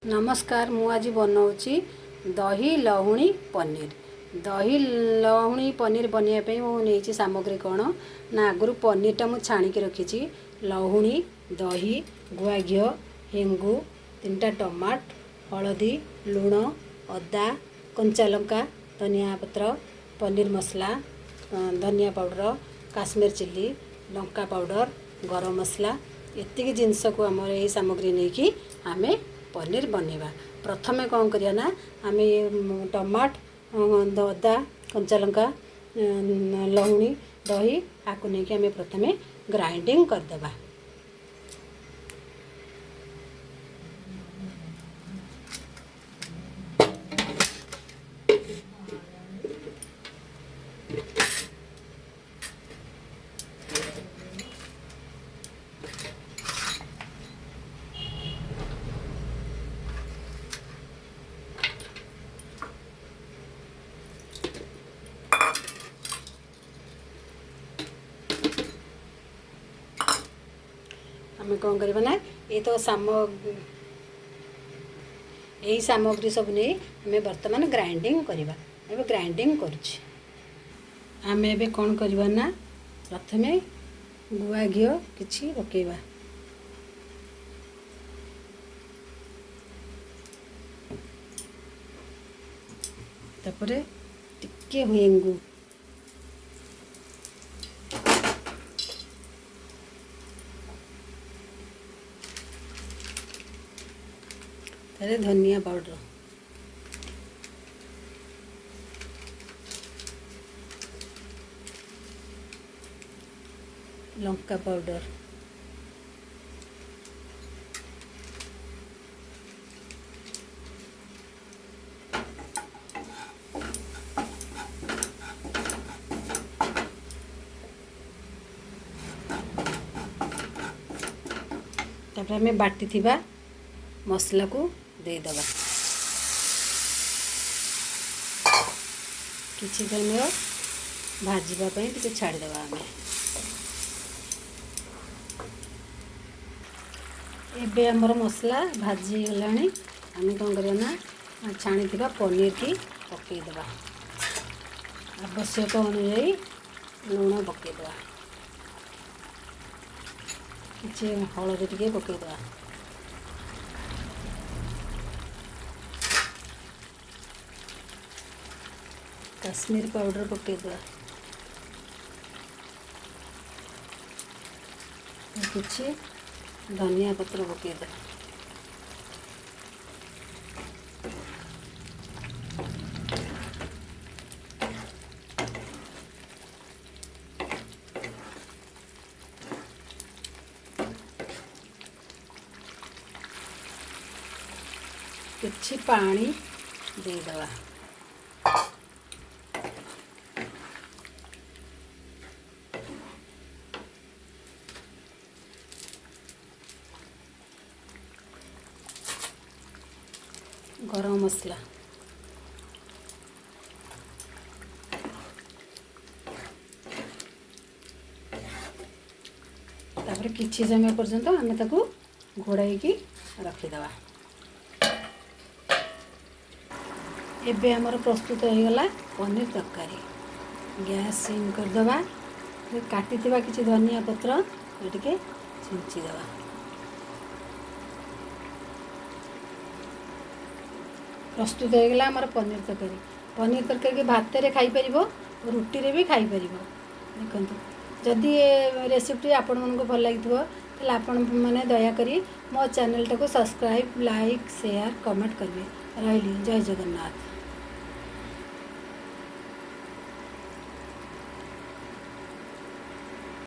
ନମସ୍କାର, ମୁଁ ଆଜି ବନାଉଛି ଦହି ଲହୁଣୀ ପନିର। ଦହି ଲହୁଣୀ ପନିର ବନେଇବା ପାଇଁ ମୁଁ ନେଇଛି ସାମଗ୍ରୀ କ'ଣ ନା, ଆଗରୁ ପନିରଟା ମୁଁ ଛାଣିକି ରଖିଛି, ଲହୁଣୀ, ଦହି, ଗୁଆ ଘିଅ, ହେଙ୍ଗୁ, 3ଟା ଟମାଟ, ହଳଦୀ, ଲୁଣ, ଅଦା, କଞ୍ଚା ଲଙ୍କା, ଧନିଆ ପତ୍ର, ପନିର ମସଲା, ଧନିଆ ପାଉଡ଼ର, କାଶ୍ମୀର ଚିଲି ଲଙ୍କା ପାଉଡ଼ର, ଗରମ ମସଲା। ଏତିକି ଜିନିଷକୁ ଆମର ଏଇ ସାମଗ୍ରୀ ନେଇକି ଆମେ ପନିର ବନେଇବା। ପ୍ରଥମେ କ'ଣ କରିବା ନା, ଆମେ ଟମାଟ, ଅଦା, କଞ୍ଚା ଲଙ୍କା, ଲହୁଣୀ, ଦହି ଆକୁ ନେଇକି ଆମେ ପ୍ରଥମେ ଗ୍ରାଇଣ୍ଡିଙ୍ଗ କରିଦେବା। ଆମେ କ'ଣ କରିବା ନା, ଏ ତ ଏଇ ସାମଗ୍ରୀ ସବୁ ନେଇ ଆମେ ବର୍ତ୍ତମାନ ଗ୍ରାଇଣ୍ଡିଙ୍ଗ କରିବା। ଏବେ ଗ୍ରାଇଣ୍ଡିଙ୍ଗ କରୁଛି। ଆମେ ଏବେ କ'ଣ କରିବା ନା, ପ୍ରଥମେ ଗୁଆ ଘିଅ କିଛି ପକାଇବା। ତାପରେ ଟିକେ ହେଙ୍ଗୁ, ତାପରେ ଧନିଆ ପାଉଡ଼ର, ଲଙ୍କା ପାଉଡ଼ର, ତାପରେ ଆମେ ବାଟିଥିବା ମସଲାକୁ ଦେଇଦେବା। କିଛି ସମୟ ଭାଜିବା ପାଇଁ ଟିକେ ଛାଡ଼ିଦେବା ଆମେ। ଏବେ ଆମର ମସଲା ଭାଜି ହେଇଗଲାଣି। ଆମେ କ'ଣ କରିବା ନା, ଛାଣିଥିବା ପନିରକି ପକାଇଦେବା। ଆବଶ୍ୟକ ଅନୁଯାୟୀ ଲୁଣ ପକାଇଦେବା, କିଛି ହଳଦୀ ଟିକେ ପକାଇଦେବା, କାଶ୍ମୀର ପାଉଡ଼ର ପକାଇଦେବା, କିଛି ଧନିଆ ପତ୍ର ପକାଇଦେବା। କିଛି ପାଣି ଦେଇଦେବା। ଗରମ ମସଲା, ତାପରେ କିଛି ସମୟ ପର୍ଯ୍ୟନ୍ତ ଆମେ ତାକୁ ଘୋଡ଼ାଇକି ରଖିଦେବା। ଏବେ ଆମର ପ୍ରସ୍ତୁତ ହେଇଗଲା ପନିର ତରକାରୀ। ଗ୍ୟାସ୍ ସିମ୍ କରିଦେବା। କାଟିଥିବା କିଛି ଧନିଆ ପତ୍ର ଟିକେ ଛିଞ୍ଚିଦେବା। ପ୍ରସ୍ତୁତ ହେଇଗଲା ଆମର ପନିର ତରକାରୀ। ପନିର ତରକାରୀକି ଭାତରେ ଖାଇପାରିବ, ରୁଟିରେ ବି ଖାଇପାରିବ। ଦେଖନ୍ତୁ, ଯଦି ଏ ରେସିପିଟି ଆପଣମାନଙ୍କୁ ଭଲ ଲାଗିଥିବ, ତାହେଲେ ଆପଣମାନେ ଦୟାକରି ମୋ ଚ୍ୟାନେଲଟାକୁ ସବସ୍କ୍ରାଇବ୍, ଲାଇକ୍, ସେୟାର, କମେଣ୍ଟ କରିବେ। ରହିଲି, ଜୟ ଜଗନ୍ନାଥ।